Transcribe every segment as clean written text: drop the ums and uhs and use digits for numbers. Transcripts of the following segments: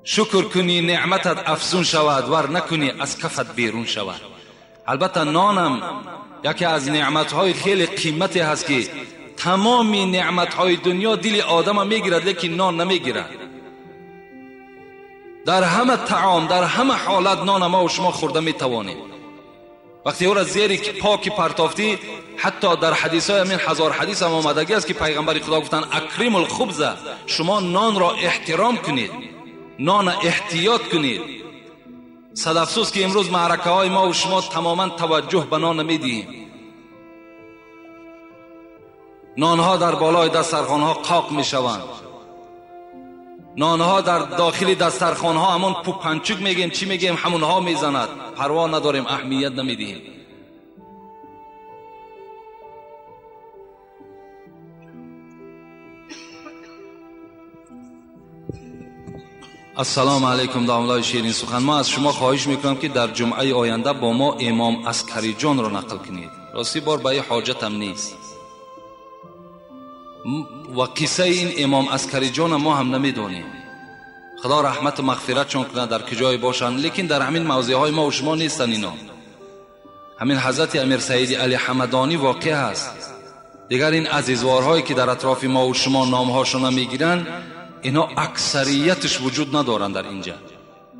شکر کنی نعمتت افزون شود، ور نکنی از کفت بیرون شود. البته نانم یکی از نعمتهای خیلی قیمتی هست که تمامی نعمتهای دنیا دل آدم میگیرد، لیکن نان نمیگیرد. در همه طعام، در همه حالت نان ما و شما خورده میتوانیم. وقتی او را زیر پاکی پرتافتی، حتی در حدیث های همین هزار حدیث هم آمدگی است که پیغمبر خدا گفتن اکریم الخبز، شما نان را احترام کنید، نان احتیاط کنید. صد افسوس که امروز معرکه های ما و شما تماما توجه به نان نمیدهیم. نانها در بالای دسترخوانها قاق میشوند، نانها در داخل دسترخوانها همون پوپنچک میگیم چی میگیم همونها میزند، پروا نداریم، اهمیت نمیدهیم. السلام علیکم داملای شیرین سخن. ما از شما خواهش میکنم که در جمعه آینده با ما امام عسکری جان را نقل کنید. راستی بار به حاجتم نیست و قصه این امام عسکری جان ما هم نمیدونیم. خدا رحمت و مغفرت چون کنه در کجای باشند، لیکن در همین موضع های ما و شما نیستن اینا. همین حضرت امیر سعید علی حمدانی واقع هست. دیگر این عزیزوارهایی که در اطراف ما و شما نامهاشون میگیرن، اینا اکثریتش وجود ندارن در اینجا.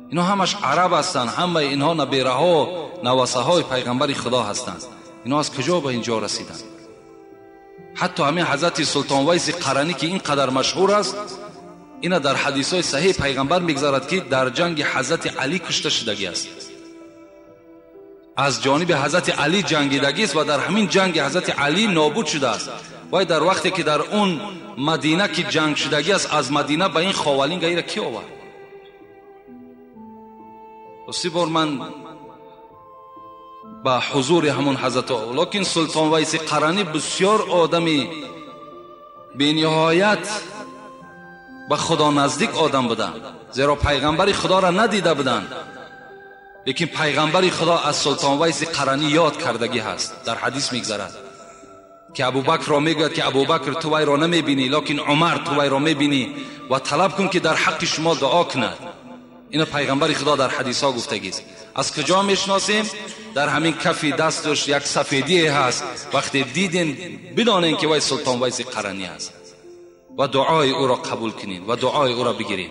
اینا همش عرب هستن، همه اینها نبیره ها نواسه های پیغمبر خدا هستند. اینا از کجا به اینجا رسیدن؟ حتی همین حضرت سلطان ویس قرنی که اینقدر مشهور است، اینا در حدیث های صحیح پیغمبر میگذارد که در جنگ حضرت علی کشته شدگی است، از جانب حضرت علی جنگیدگی است و در همین جنگ حضرت علی نابود شده است. وای در وقتی که در اون مدینه که جنگ شدگی است، از مدینه به این خاولینگ ایره کی آورد؟ راستی بار من به حضور همون حضرت، لیکن سلطان ویس قرنی بسیار آدمی به نهایت به خدا نزدیک آدم بودن، زیرا پیغمبر خدا را ندیده بودند، لیکن پیغمبر خدا از سلطان ویس قرنی یاد کردگی هست. در حدیث میگذرد که ابوبکر را میگوید که ابوبکر تو وی را نمیبینی، لیکن عمر تو وی را میبینی و طلب کن که در حق شما دعا کند. اینو پیغمبر خدا در حدیث ها گفتگی است. از کجا میشناسیم؟ در همین کفی دستش یک سفیدی هست، وقتی دیدین بدانین که وی سلطان ویس قرنی است و دعای او را قبول کنین و دعای او را بگیرین.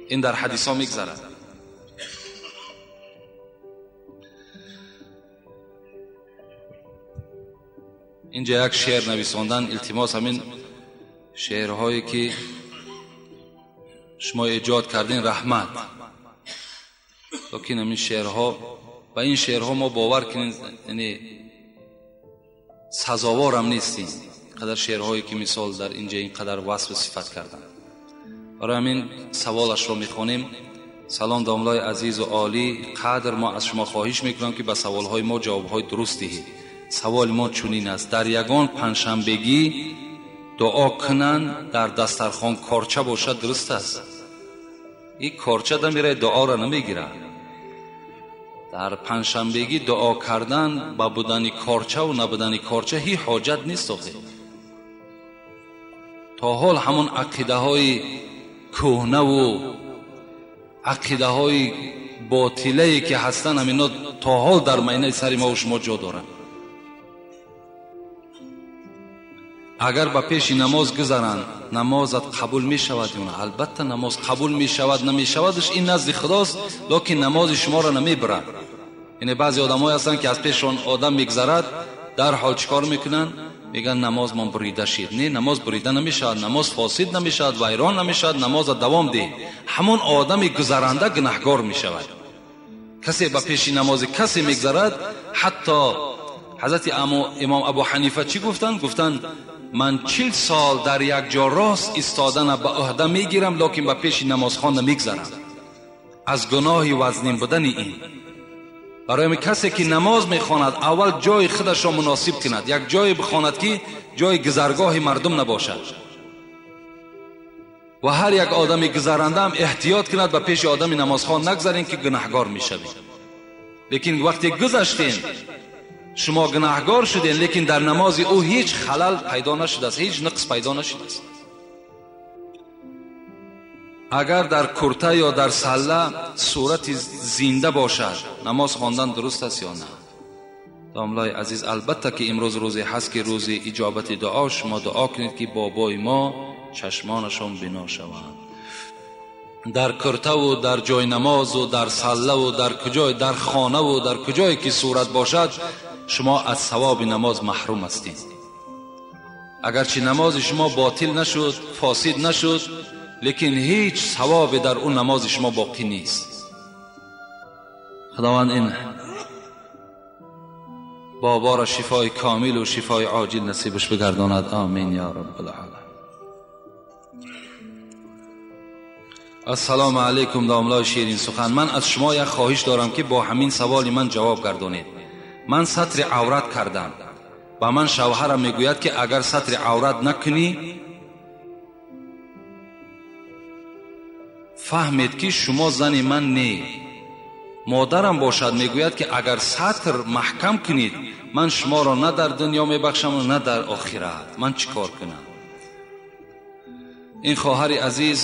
این در حدیث ها میگذرد. اینجا یک شعر نویساندن، التماس همین شعرهایی که شما ایجاد کردین رحمت، لیکن همین شعرها و این شعرها ما باور کنین یعنی سزاوار هم نیستیم. قدر شعرهایی که مثال در اینجا اینقدر وصف و صفت کردن. برای همین سوالش رو میخوانیم. سلام داملای عزیز و عالی قدر، ما از شما خواهش میکنم که به سوالهای ما جوابهای درست دهید. سوال ما چنین است: در یگان پنجشنبگی دعا کنند در دسترخوان کارچه باشد درست است؟ این کارچه دمیره دعا را نمیگیره. در پنجشنبگی دعا کردن با بودن کارچه و نبودن کارچه هیچ حاجت نیست. آخه تا حال همون عقیده های کهنه و عقیده های باطله که هستن همینا تا حال در مینه سر ما و شما جا دارن. اگر به پیش نماز گذرند نمازت قبول می شود یا نه؟ البته نماز قبول می شود نمی شودش این نزد خداست، لیکن نماز شما را نمی برد. یعنی بعضی آدمای هستند که از پیششان آدم میگذرد در حال چیکار میکنن؟ میگن نماز من بریده شد. نه، نماز بریده نمی شود، نماز فاسد نمی شود، ویران نمی شود، نماز دوام ده. همون آدم گذرنده گناهگار می شود. کسی به پیش نماز کسی میگذرد، حتی حضرت امام ابو حنیفه چی گفتن؟ گفتن من 40 سال در یک جا راست ایستادن به عهده میگیرم، لیکن به پیش نمازخوان نمیگذرم از گناه وزنین بودن این. برای کسی که نماز میخواند اول جای خودش را مناسب کند، یک جای بخواند که جای گذرگاه مردم نباشد و هر یک آدم گذرنده هم احتیاط کند به پیش آدم نمازخوان نگذرین که گناهگار میشوید. لیکن وقتی گذشتین Шумо гунаҳгор шудед, лекин дар намози ӯ ҳеҷ халал пайдо нашудааст, ҳеҷ нуқс пайдо нашудааст. Агар дар курта ё дар салла сурати зинда бошад, намоз хондан дуруст аст ё на? Домлаи азиз, албатта ки имрӯз рӯзе ҳаст ки рӯзи иҷобати дуо, шумо дуо кунед ки бобои мо чашмонашон бино шаванд. Дар куртаву дар ҷойнамозу дар саллаву дар куҷой, дар хонаву дар куҷое ки сурат бошад, шумо аз савоби намоз маҳрум ҳастед. Агарчи намози шумо ботил нашуд, фосид нашуд, лекин ҳеҷ савобе дар он намози шумо боқӣ нест. Худованд ин боборо шифои комилу шифои оҷил насибаш бигардонад. Амин ё раббал оламин. Ассалому алайкум домлаи ширин сухан. Ман аз шумо як хоҳиш дорам ки бо ҳамин саволи ман ҷавоб гардонед. Ман сатри аврат кардам. Ба ман шавҳарам мегӯяд ки агар сатри аврат накунӣ, фаҳмед ки шумо зани ман не. Модарам бошад мегӯяд ки агар сатр маҳкам кунед, ман шуморо на дар дунё мебахшам ва на дар охират. Ман чӣ кор кунам? Ин хоҳари азиз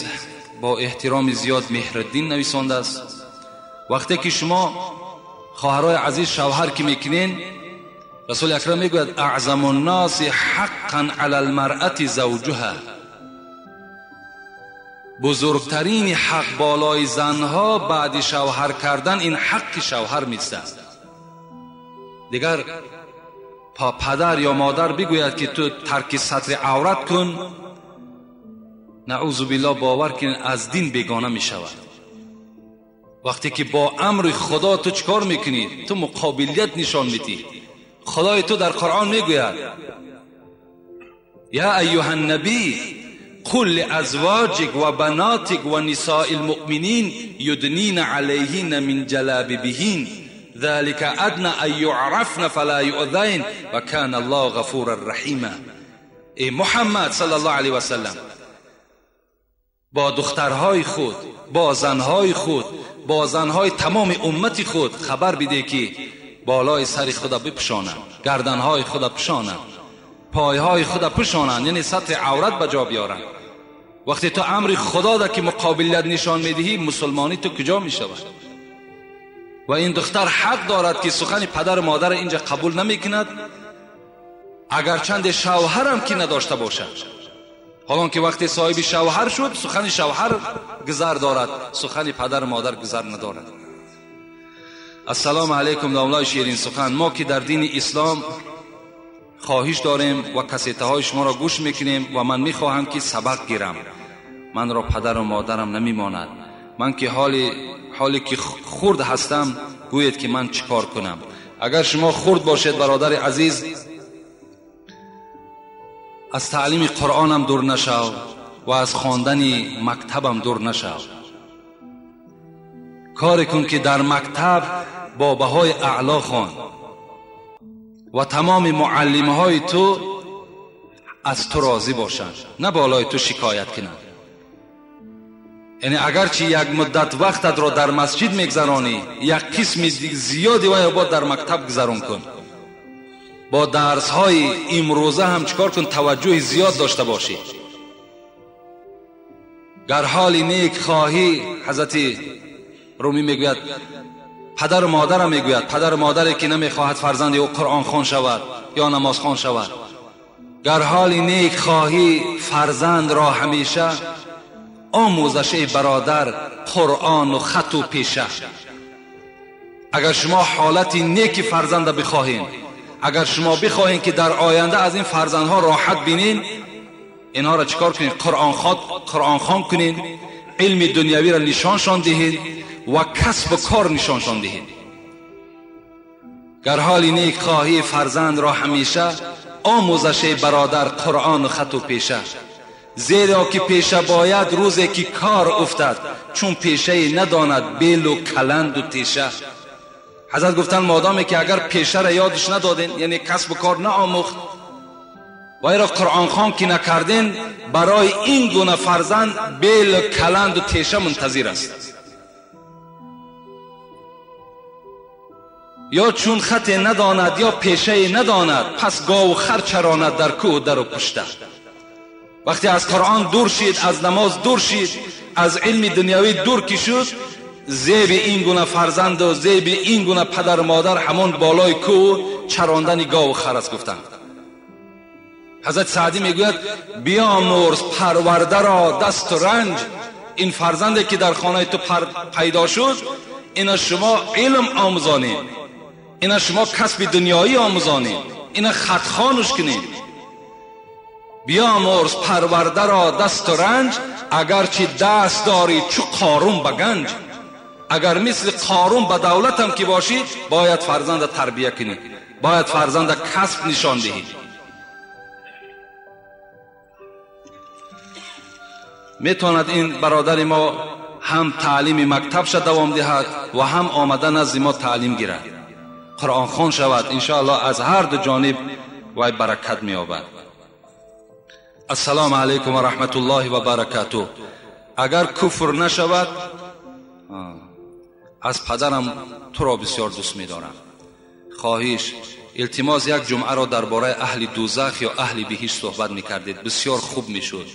бо эҳтироми зиёд Меҳриддин нависондааст. Вақте ки шумо хоҳарои азиз шавҳар ки мекунен, расули акрам мегӯяд: аъзаму нноси ҳаққан ала лмаръати завҷуҳа. Бузургтарини ҳақ болои занҳо баъди шавҳар кардан ин ҳаққи шавҳар меистад. Дигар падар ё модар бигӯяд ки ту тарки сатри аврат кун, наъузу биллоҳ, бовар кунед, аз дин бегона мешавад. Вақте ки бо амри худо ту чӣ кор мекунӣ, ту муқобилият нишон медиҳӣ. Худои ту дар Қуръон мегӯяд: я айюҳа ннабӣ قل لأزواجك وبناتك ونساء المؤمنين يدنين عليهن من جلابيبهن ذلك أدنى أن يعرفن فلا يؤذين وكان الله غفورا رحيما. ای محمد صلی الله علیه و سلم، با دخترهای خود، با زنهای خود، با زنهای تمام امت خود خبر بده که بالای سر خدا بپوشانند، گردنهای خدا پوشانند، پایهای خدا پوشانند، یعنی سطر عورت به جا بیارند. وقتی تو امر خدا ده که مقابلیت نشان میدهی، مسلمانی تو کجا میشود؟ و این دختر حق دارد که سخن پدر و مادر اینجا قبول نمیکند، اگرچند شوهرم که نداشته باشد. حالان که وقتی صاحب شوهر شد، سخن شوهر گذر دارد، سخن پدر و مادر گذر ندارد. السلام علیکم داملای شیرین سخن. ما که در دین اسلام خواهش داریم و کسیته شما را گوش میکنیم و من میخواهم که سبق گیرم، من را پدر و مادرم نمیماند. من که حالی که خرد هستم، گویید که من چیکار کنم؟ اگر شما خرد باشید برادر عزیز، از تعلیم قرآنم دور نشو و از خواندن مکتبم دور نشو. کار کن که در مکتب با بهای اعلا خوان و تمام معلمهای تو از تو راضی باشند، نه بالای تو شکایت کنند. یعنی اگرچه یک مدت وقتت را در مسجد میگذرانی، یک قسم زیادی وای باید در مکتب گذران کن. با درس های امروزه هم چکار کن، توجه زیاد داشته باشی. گر حال نیک خواهی، حضرت رومی میگوید، پدر و مادرم میگوید، پدر و مادری که نمیخواهد فرزند او قرآن خوان شود یا نماز خوان شود، گر حال نیک خواهی فرزند را همیشه آموزش ای برادر قرآن و خط و پیشه. اگر شما حالت نیک فرزند بخواهین، اگر شما بخواهین که در آینده از این فرزندها راحت بینین، اینها را چیکار کنین؟ قرآن خوان کنین، علم دنیوی را نشانشان دهین و کسب و کار نشانشان دهین. گر حال نیک خواهی فرزند را همیشه آموزش برادر قرآن و خط و پیشه. زیرا که پیشه باید روزی که کار افتد، چون پیشه نداند بیل و کلند و تیشه. حضرت گفتن مادامی که اگر پیشه را یادش ندادین، یعنی کسب و کار نآموخت و ایرا قرآن خوان که نکردین، برای این گونه فرزند بیل و کلند و تیشه منتظر است. Ё чун хате надонад, ё пешае надонад, пас гову хар чаронад дар кӯҳу дару пушта. Вақте аз Қуръон дур шид, аз намоз дур шид, аз илми дунявӣ дур ки шуд, зеби ин гуна фарзанду зеби ин гуна падару модар ҳамон болои кӯҳу чарондани гову хар аст гуфтанд. Ҳазрат Саъдӣ мегӯяд биомӯрз парвардаро дасту ранҷ. Ин фарзанде ки дар хонаи ту пайдо шуд, ина шумо илм омӯзонед, ина шумо касби дунёӣ омӯзонед, ина хатхонуш кунед. Биомӯрз парвардаро дасту ранҷ, агарчи даст дорӣ чу Қорун ба ганҷ. Агар мисли Қорун ба давлатам ки бошӣ, бояд фарзанда тарбия кунӣ, бояд фарзанда касб нишон диҳӣ. Метавонад ин бародари мо ҳам таълими мактабша давом диҳад ва ҳам омада назди мо таълим гирад, қуръонхон шавад. Иншоаллоҳ аз ҳар ду ҷониб вай баракат меёбад. Ассалому алайкум ва раҳматуллоҳи ва баракатуҳ. Агар куфр нашавад, аз падарам туро бисёр дӯст медорам. Хоҳиш, илтимос, як ҷумъаро дар бораи аҳли дӯзах ё аҳли биҳишт суҳбат мекардед, бисёр хуб мешуд.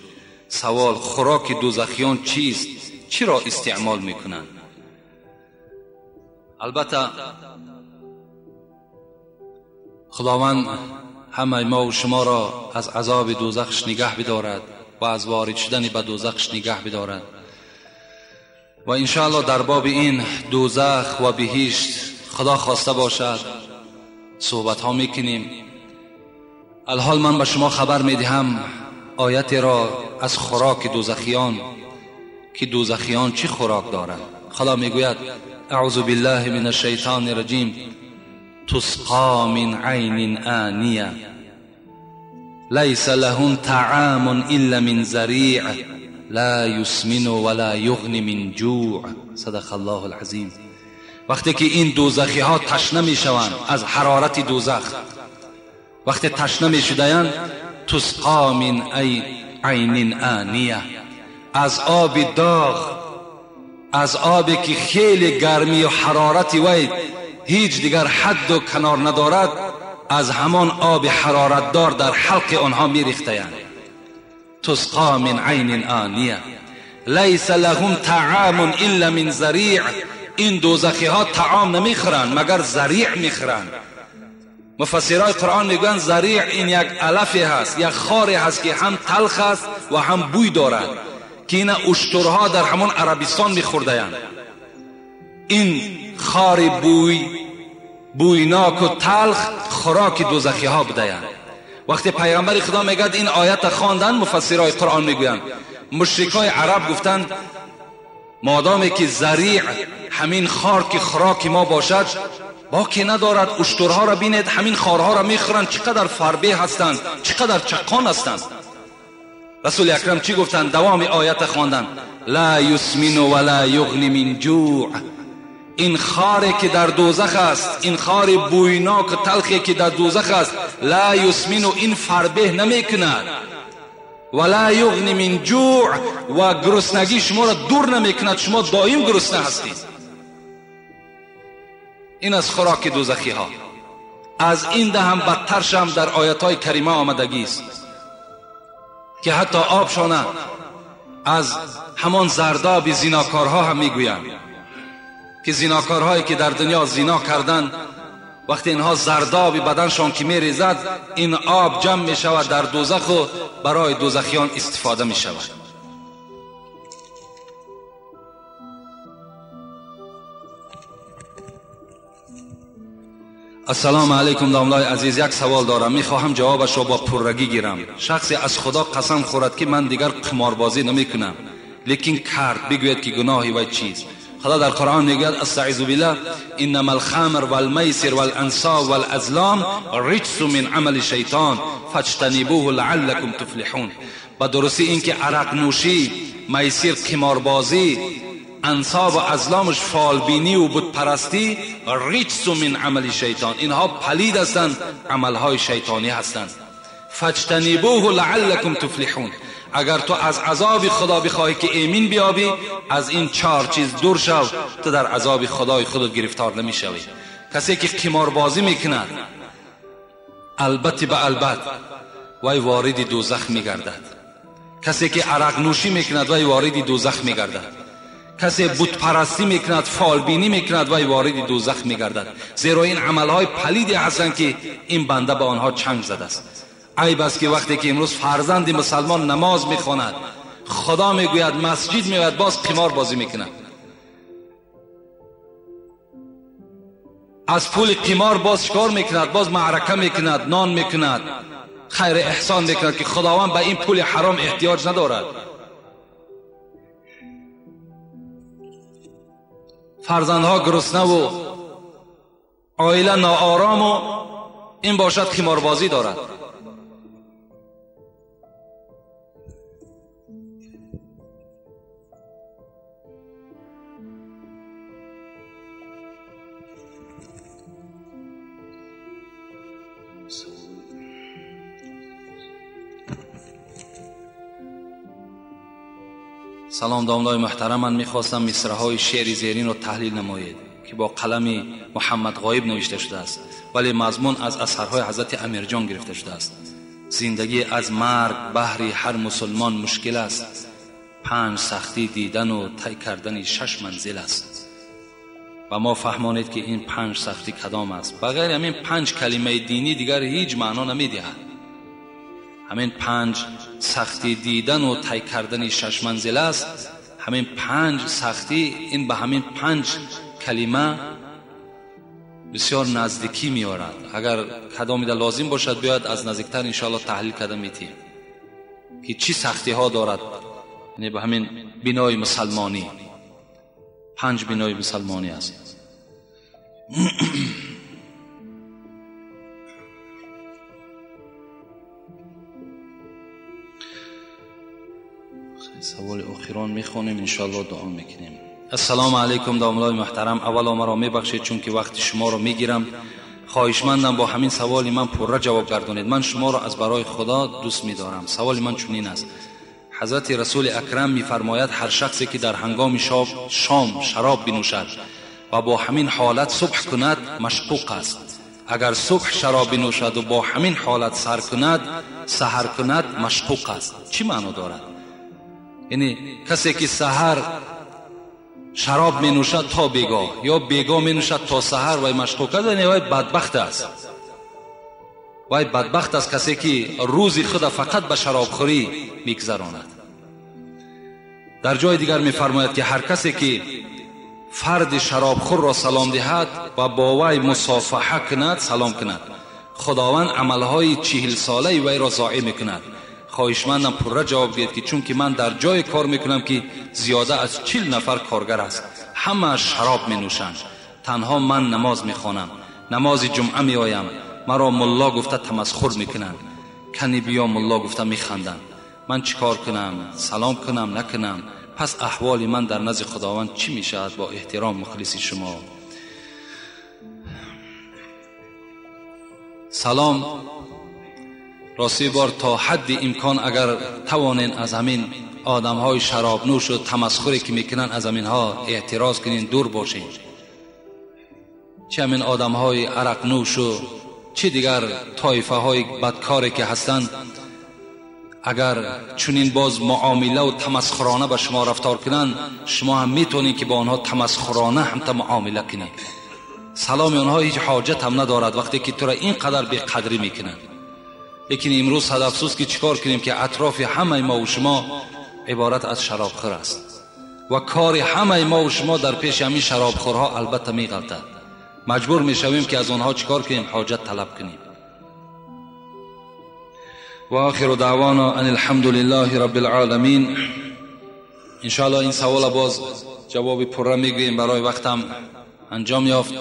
Савол: хӯроки дӯзахиён чист? Чиро истеъмол мекунанд? Албатта Худованд ҳамаи мо шуморо аз азоби дӯзахш нигаҳ бидорад ва аз ворид шудани ба дӯзахш нигаҳ бидорад. Ва иншоаллоҳ дар боби ин дӯзах ва биҳишт Худо хоста бошад суҳбатҳо мекунем. Алҳол ман ба шумо хабар медиҳам оятеро аз хӯроки дӯзахиён, ки дӯзахиён чӣ хӯрок доранд. Худо мегӯяд: аъузу биллаҳи мин ашшайтони раҷим, тусқо мин айнин ония лайса лаҳум таъомун илла мин зариъ ла юсмину ва ла юғни мин ҷӯъ. Садақа Аллоҳу алазим. Вақте ки ин дӯзахиҳо ташна мешаванд аз ҳарорати дӯзах, вақте ташна мешудаянд, тусқо мин айнин ония, аз оби доғ, аз обе ки хеле гармӣ ва ҳарорати вай ҳеҷ дигар ҳадду канор надорад, аз ҳамон оби ҳароратдор дар ҳалқи онҳо мерехтаянд. Тусқо мин айнин ония лайса лаҳум таъомун илла мин зариъ. Ин дӯзахиҳо таом намехӯранд, магар зариъ мехӯранд. Муфассирои Қуръон мегӯянд зариъ ин як алафе ҳаст, як хоре ҳаст ки ҳам талх аст ва ҳам бӯй дорад, ки ина уштурҳо дар ҳамон Арабистон мехӯрдаянд. Ин хори бӯйноку талх хӯроки дӯзахиҳо будаянд. Вақте пайғамбари Худо мегӯяд ин оята хонданд, муфассирои Қуръон мегӯянд мушрикои араб гуфтанд модоме ки зариъ ҳамин хор ки хӯроки мо бошад, боке надорад. Уштурҳоро бинед, ҳамин хорҳоро мехӯранд, чӣ қадар фарбе ҳастанд, чӣ қадар чаққон ҳастанд. Расули акрам чӣ гуфтанд? Давоми оята хонданд: ла юсмину ва ла юғни мин ҷӯъ. Ин хоре ки дар дӯзах аст, ин хори бӯйноку талхе ки дар дӯзах аст, ла юсмину, ин фарбеҳ намекунад, ва ла юғни мин ҷӯъ, ва гуруснагӣ шуморо дур намекунад, шумо доим гурусна ҳастед. Ин аз хӯроки дӯзахиҳо. Аз ин даҳам бадтаршам дар оятҳои карима омадагист ки ҳатто обшона аз ҳамон зардоби зинокорҳо ҳам мегӯянд ки зинокорҳое ки дар дунё зино карданд, вақте инҳо зардоби баданшон ки мерезад, ин об ҷамъ мешавад дар дӯзаху барои дӯзахиён истифода мешавад. Ассалому алайкум домлаи азиз, як савол дорам, мехоҳам ҷавобашро бо пуррагӣ гирам. Шахсе аз Худо қасам хӯрад ки ман дигар қиморбозӣ намекунам, лекин кард, бигӯяд ки гуноҳи вай чист? Худо дар Қуръон мегӯяд: астаъизу биллаҳ, иннама алхамр валмайсир валансоб валазлом риҷсу мин амали шайтон фаҷтанибуҳу лааллакум туфлиҳун. Ба дурустӣ ин ки арақнӯшӣ, майсир, қиморбозӣ, ансоб ва азломаш фолбинӣ ва бутпарастӣ риҷсу мин амали шайтон, инҳо палид ҳастанд, амалҳои шайтонӣ ҳастанд. фаҷтанибуҳу лааллакум туфлиҳун. Агар ту аз азоби Худо бихоҳӣ ки эмин биёбӣ, аз ин чор чиз дур шав, ту дар азоби Худои худат гирифтор намешавӣ. Касе ки қиморбозӣ мекунад, албатта ба албат вай вориди дӯзах мегардад. Касе ки арақнӯшӣ мекунад, вай вориди дӯзах мегардад. Касе бутпарастӣ мекунад, фолбинӣ мекунад, вай вориди дӯзах мегардад. Зеро ин амалҳои палиде ҳастанд ки ин банда ба онҳо чанг задааст. Айб аст ки вақте ки имрӯз фарзанди мусалмон намоз мехонад, Худо мегӯяд, масҷид меояд, боз қимор бозӣ мекунад. Аз пули қимор боз чикор мекунад? Боз маърака мекунад, нон мекунад, хайр эҳсон мекунад, ки Худованд ба ин пули ҳаром эҳтиёҷ надорад. Фарзандҳо гуруснаву оила ноорому ин бошад қиморбозӣ дорад. Салом домлаи муҳтарам, ман мехостам мисраҳои шеъри зеринро таҳлил намоед, ки бо қалами Муҳаммад Ғоиб навишта шудааст, вале мазмун аз асарҳои ҳазрати Амирҷон гирифта шудааст. Зиндагӣ аз марг баҳри ҳар мусулмон мушкил аст, 5 сахтӣ дидану тай кардани 6 манзил аст. Ба мо фаҳмонед, ки ин 5 сахтӣ кадом аст. Ба ғайри ҳамин 5 калимаи динӣ дигар ҳеҷ маъно намедиҳад. Ҳамин 5 сахтӣ дидану тай кардани 6 манзил аст. Ҳамин 5 сахтӣ ин ба ҳамин 5 калима бисёр наздикӣ меорад. Агар кадомида лозим бошад, биёяд аз наздиктар иншоаллоҳ таҳлил карда метиҳем, ки чӣ сахтиҳо дорад. Яъне ба ҳамин бинои мусалмонӣ, 5 бинои мусалмонӣ аст. Саволи охирон мехонем, иншоаллоҳ дуо мекунем. Ассалому алайкум домлаи муҳтарам, аввало маро мебахшед, чунки вақти шуморо мегирам. Хоҳишмандам бо ҳамин саволи ман пурра ҷавоб гардонед. Ман шуморо аз барои Худо дӯст медорам. Саволи ман чунин аст: ҳазрати Расули Акрам мефармояд, ҳар шахсе ки дар ҳангоми шом шароб бинӯшад ва бо ҳамин ҳолат субҳ кунад, машқуқ аст. Агар субҳ шароб бинӯшаду бо ҳамин ҳолат саҳар кунад, машқуқ аст. Чӣ маъно дорад? Яъне касе ки саҳар шароб менӯшад то бегоҳ, ё бегоҳ менӯшад то саҳар, вай машқуқ аст, яъне вай бадбахт аст. Вай бадбахт аст касе ки рӯзи худа фақат ба шаробхӯрӣ мегузаронад. Дар ҷои дигар мефармояд, ки ҳар касе ки фарди шаробхӯрро салом диҳад ва бо вай мусофаҳа кунад, салом кунад, Худованд амалҳои 40 солаи вайро зоеъ мекунад. Хоҳишмандам пурра ҷавоб диҳед, ки чунки ман дар ҷое кор мекунам, ки зиёда аз 40 нафар коргар аст, ҳама шароб менӯшанд, танҳо ман намоз мехонам, намози ҷумъа меоям, маро мулло гуфта тамасхур мекунанд, кани биё мулло гуфта механданд. Ман чӣ кор кунам? Салом кунам, накунам? Пас аҳволи ман дар назди Худованд чӣ мешавад? Бо эҳтиром, мухлиси шумо. Салом. Рости бор то ҳадди имкон агар тавонен аз ҳамин одамҳои шаробнӯшу тамасхуре ки мекунанд, аз ҳаминҳо эътироз кунен, дур бошен. Чӣ ҳамин одамҳои арақнӯшу чӣ дигар тоифаҳои бадкоре ки ҳастанд, агар чунин боз муомилаву тамасхурона ба шумо рафтор кунанд, шумо ҳам метавонед ки бо онҳо тамасхурона ҳамта муомила кунед. Саломи онҳо ҳеҷ ҳоҷат ҳам надорад вақте ки тура ин қадар беқадрӣ мекунанд. Лекин имрӯз сад афсӯс ки чӣ кор кунем, ки атрофи ҳамаи мову шумо иборат аз шаробхӯр аст ва кори ҳамаи мову шумо дар пеши ҳамин шаробхӯрҳо албатта меғалтад. Маҷбур мешавем ки аз онҳо чӣ кор кунем? Ҳоҷат талаб кунем. Ва охиру даъвона ан алҳамдулиллаҳи раббил оламин. Иншоаллоҳ ин савола боз ҷавоби пурра мегӯем, барои вақтам анҷом ёфт.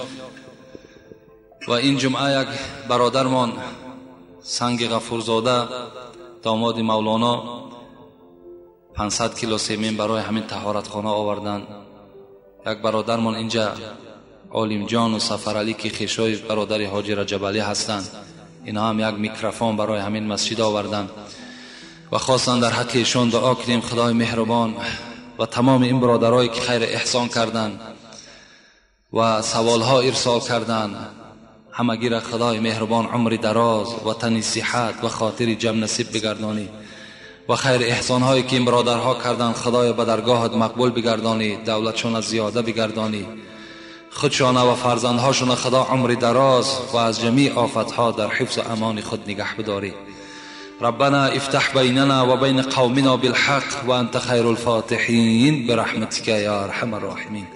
Ва ин ҷумъа як бародармон Санги Ғафурзода, домоди Мавлоно, 500 кило семен барои ҳамин таҳоратхона оварданд. Як бародармон инҷа Олимҷону Сафаралӣ, ки хешои бародари ҳоҷи Раҷабалӣ ҳастанд, инҳо ҳам як микрофон барои ҳамин масҷид оварданд ва хостанд дар ҳаққи эшон дуо кунем. Худои меҳрубон ва тамоми ин бародарое ки хайр эҳсон карданд, Ва саволҳо ирсол карданд. Ҳамагиро Худои меҳрубон умри дароз ва тани сиҳат ва хотири ҷамъ насиб бигардонӣ ва хайр эҳсонҳое ки ин бародарҳо карданд, Худоё, ба даргоҳат мақбул бигардонӣ, давлатшона зиёда бигардонӣ, худшона ва фарзандҳошона Худо умри дароз ва аз ҷамеъ офатҳо дар ҳифзу амони худ нигаҳ бидорӣ. ربنا افتح بيننا وبين قومنا بالحق وأنت خير الفاتحين برحمتك يا أرحم الراحمين.